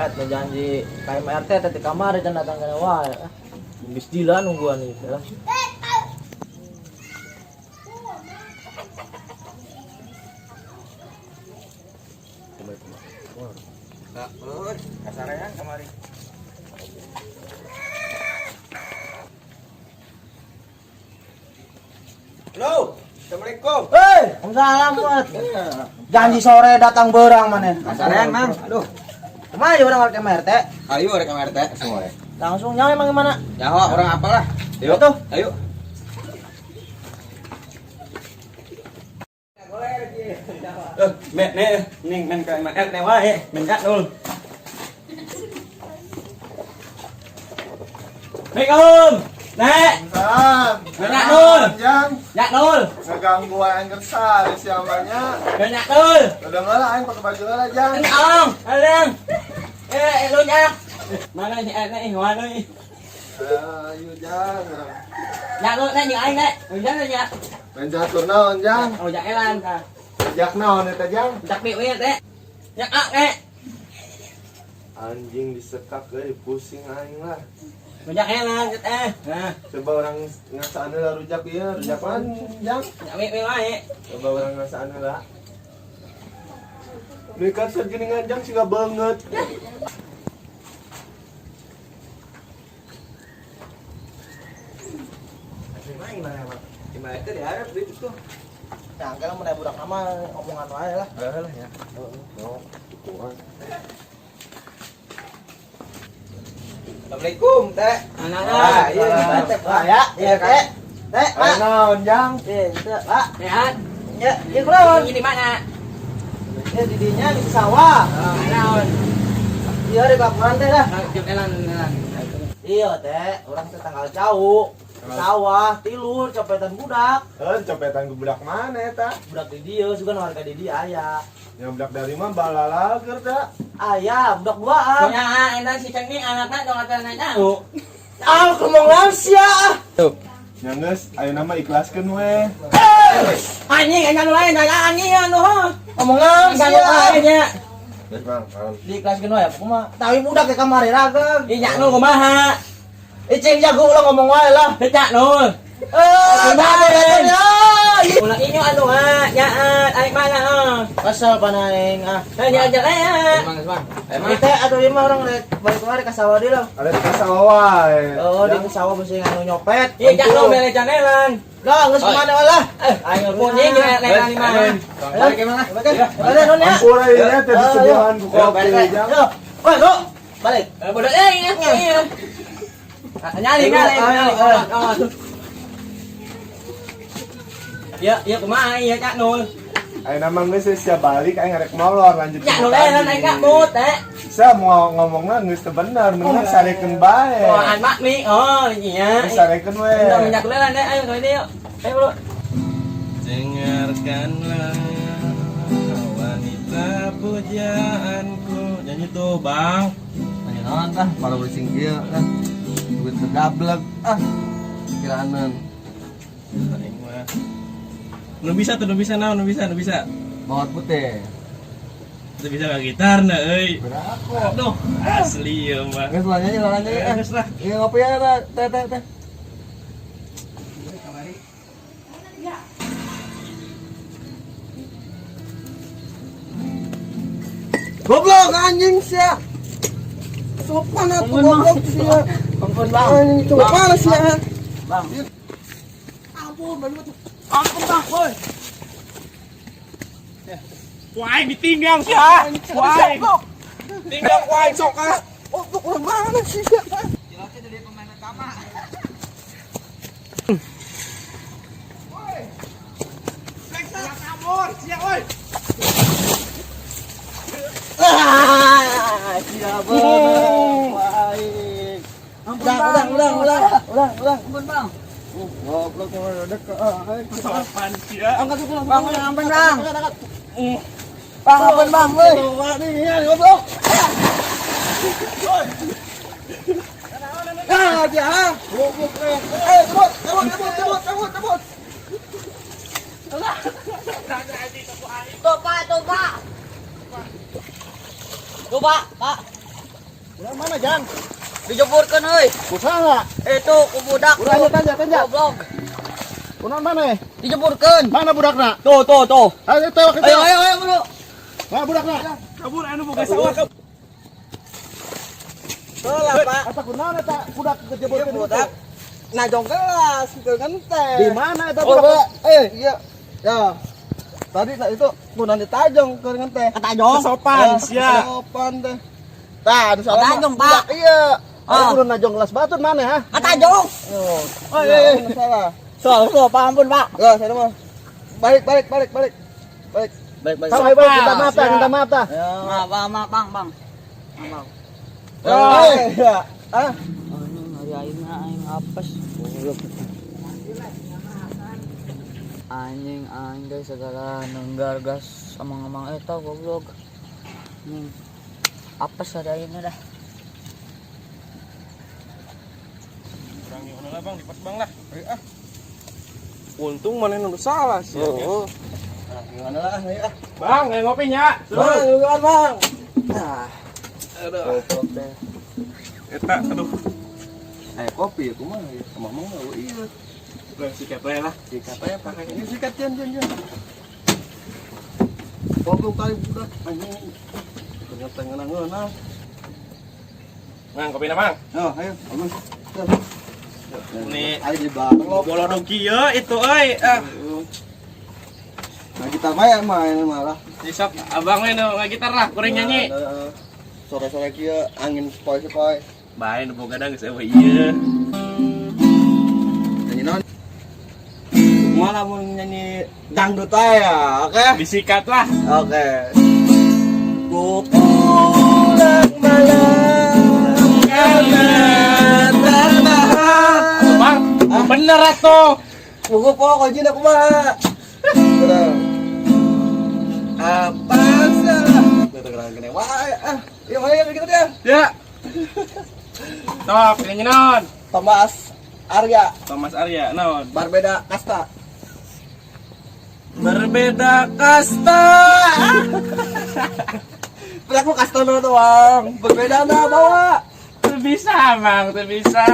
Nyopet nu janji KMRT teh di kamar dan datang kana wae. Geus gila nungguan ieu lah. Kasarean kamari. Halo, assalamualaikum. Hei, salam buat. Janji sore datang berang mana? Kasarean, Mang. Aduh. Kumaha ya urang ke MRT? Ayo rek MRT semua. Langsung nyawa emang gimana? Nyaho orang apalah. Yuk. Tuh. Ayo. Eh, nek nek ning men ka MRT wae, men ka nul. Assalamualaikum. Nek, Salam. Nyak Nul. Jang, Nyak Nul. ngeganggu aing kesal siamanya. Nyak Nul. Udah lah aing pakai baju lah, Jang. Ang, alang. Eh, lu nyak. Mana ni nek mana ni? Ayo, Jang. Nyak Nul nek jeung aing nek. Hujan nya. Main catur naon, Jang? Oh, jak elan ta. Jak naon eta, Jang? Jak mi we teh. Nyak ak nek. Anjing disekak euy, pusing aing lah. Jak elan teh. Nah, Coba orang ngasaan heula rujak ieu, rujak man, Jang. nyak mi we wae. Coba orang ngasaan heula. Dekat geuningan Jang siga banget. Gimana itu diharap duit itu. Nah, kalau mun aya budak nama omongan wae lah. Heeh lah ya. Assalamualaikum, Teh. Anak-anak. Iya, teh, Pak ya. Iya, teh. Teh, Ayo Pak. naon, Jang? Iya, teh, Pak. Sehat. Ya, iya kunaon? Ini di mana? Ya di dinya di sawah. Naon? Iya, di laporan teh dah. Jam elan elan. Iya, teh, orang teh tanggal jauh. Sawah, tilur, copetan budak. Eh, copetan ke budak mana eta? Budak di dieu, sugan warga di dieu aya. Yang budak dari mah balalager ta. Aya, budak duaan. Punya eta si Cengni anakna dong atuh naik tahu. Ah, ngomong lansia. Tuh. Nya geus, ayeuna mah ikhlaskeun we. Anjing anu lain anjing anu. Ngomong Anu lansia. lain nya. Geus, Bang, kalem. Di kelas wae kumaha? Tapi budak ke kamari ragag. Ih nyak nu kumaha? Icing jago ulah ngomong wae lah. Teh cak nul. Eh, Kumaha, ya. Ulah inyo anu ha, nyaat aing mana ha. Kesel panaing ah. Eh nya aja ya. Kita atuh ieu mah orang rek balik wae ka sawah deui lah. Ada di sawah wae. Oh, di sawah beusi anu nyopet. Iya cak nul bele canelan. Lah, geus kumaha wae lah. Eh, aing punying lelan di mana. Balik gimana? Balik nun ya. Ampura ieu teh disuguhan ku kopi, Jang. Yo. Woi, go. Balik. Eh bodoh eh iya iya. Nyali nyali nyali. Ya, ya kumaha iya cak nul. Ayeuna mah geus sia balik aing rek molor lanjut. Cak nul eh aing gak mood teh. Sia mau ngomongna geus teu bener, mendingan sarekeun bae. Oh, an makmi. Oh, iya. Geus sarekeun we. Udah minyak lelan deh, ayo ke yuk. Ayo bro. Dengarkanlah wanita pujaanku. Nyanyi tuh bang. Nanya naon tah, para bersing kieu ah. Duit kegablek ah. Kiraanan. Aing mah. Nu bisa tuh, nu bisa naon, nu bisa, nu bisa. Bawat putih. Teu bisa gak gitar na euy. Berapa? Aduh, asli ya mah. Geus lah nyanyi lah nyanyi ah. Geus lah. Iya ngopi ya teh teh teh teh. Goblok anjing sia. Sopan atuh goblok sia. Ampun, Bang. Anjing coba mana sia? Bang. Ampun, baru tuh. Ampun, Bang. Woi. Wah, aing ditinggal sih ah. Wah, aing. Tinggal wah aing sok ah. Goblok orang mana sih sia? Ah, siap baik. Ulang, ulang, ulang, ulang, ulang, ulang. Ampun, Bang. Goblok orang dek ah. Sopan sia. Angkat tuh, Bang, ampun, Bang. Bang, ampun, Bang, woi. Goblok. Ah, dia ah. Goblok eh. Eh, cabut, cabut, cabut, cabut, cabut, cabut. Tuh, Pak, tuh, Pak. Tuh, Pak, Pak. Ya, mana Jang? Dijeburkeun euy. Kusaha? Itu ku budak. Urang aja tanya, tanya. Goblok. Kunaon mana? Dijeburkeun. Mana budakna? Tuh, tuh, tuh. Ayo tewak itu. Ayo, ayo, ayo, bro. Mana budakna? Kabur anu boga sawah kabur. Tuh lah, Pak. Eta kunaon eta budak Iya, kejeburkeun itu? budak. Nah, jongkelas, gitu kan teh. Di mana eta Oh, budak? Pak. Eh, iya. Ya. Tadi saat itu kunaon ditajong ke dengan teh. Katajong. Sopan sia. Sopan teh. Tah, anu salah. Katajong, Pak. Budak, iya. Ah. Ayo kudu najong kelas batur mana ha? Katajong. Oh, iya, iya. Salah. Soal, soal, Pak, ampun, Pak. Ya, saya mah. Balik, balik, balik, balik. Balik. Baik, baik. Salah, balik, minta maaf tah, minta maaf tah. Maaf, maaf, maaf, Bang, Bang. Maaf. Eh, ya. Ah, Anjing, hari aing aing apes. Anjing, aing guys segala nenggar gas amang-amang eta goblok. Anjing. Apes hari aing dah. Urang ieu lah Bang, di pos Bang lah. Ah. Untung mana nu salah sih. Oh. Ah, gimana lah, ayo ah. Bang, kayak ngopi nya. Bang, luar, Bang. Nah, Aduh. Eta, aduh. Eh, kopi ya kumaha ya? Sama mau enggak? Iya. Bang sikat we lah. Sikat aja pakai ini sikat jan jan jan. Goblok kali budak anjing. Ternyata ngeunah-ngeunah. Mang, kopi na, Mang. Oh, ayo, bagus. Ini Ayo di belakang. Bolo dongki ye itu euy. Ah, Nah, kita main main malah. besok abang we nu ngagitar lah, kuring nyanyi. Nah, sore-sore kieu angin sepoi-sepoi. Bae nu boga geus eueuh ieu. Nyanyi naon? Malah mau nyanyi dangdut aja, oke? Disikat lah. Oke. Ku pulang malam Karena terbahan. Bang, bener atuh. Buku pokoknya aku mah. Udah. Apa salah? Udah keren kene. Wah, ah, iya mana yang gitu dia? Ya. Top, nyanyi naon? Thomas Arya, Thomas Arya, naon? berbeda kasta. Berbeda kasta. Aku kasta dulu doang. Berbeda nah bawa. Tuh bisa, Bang, tuh bisa.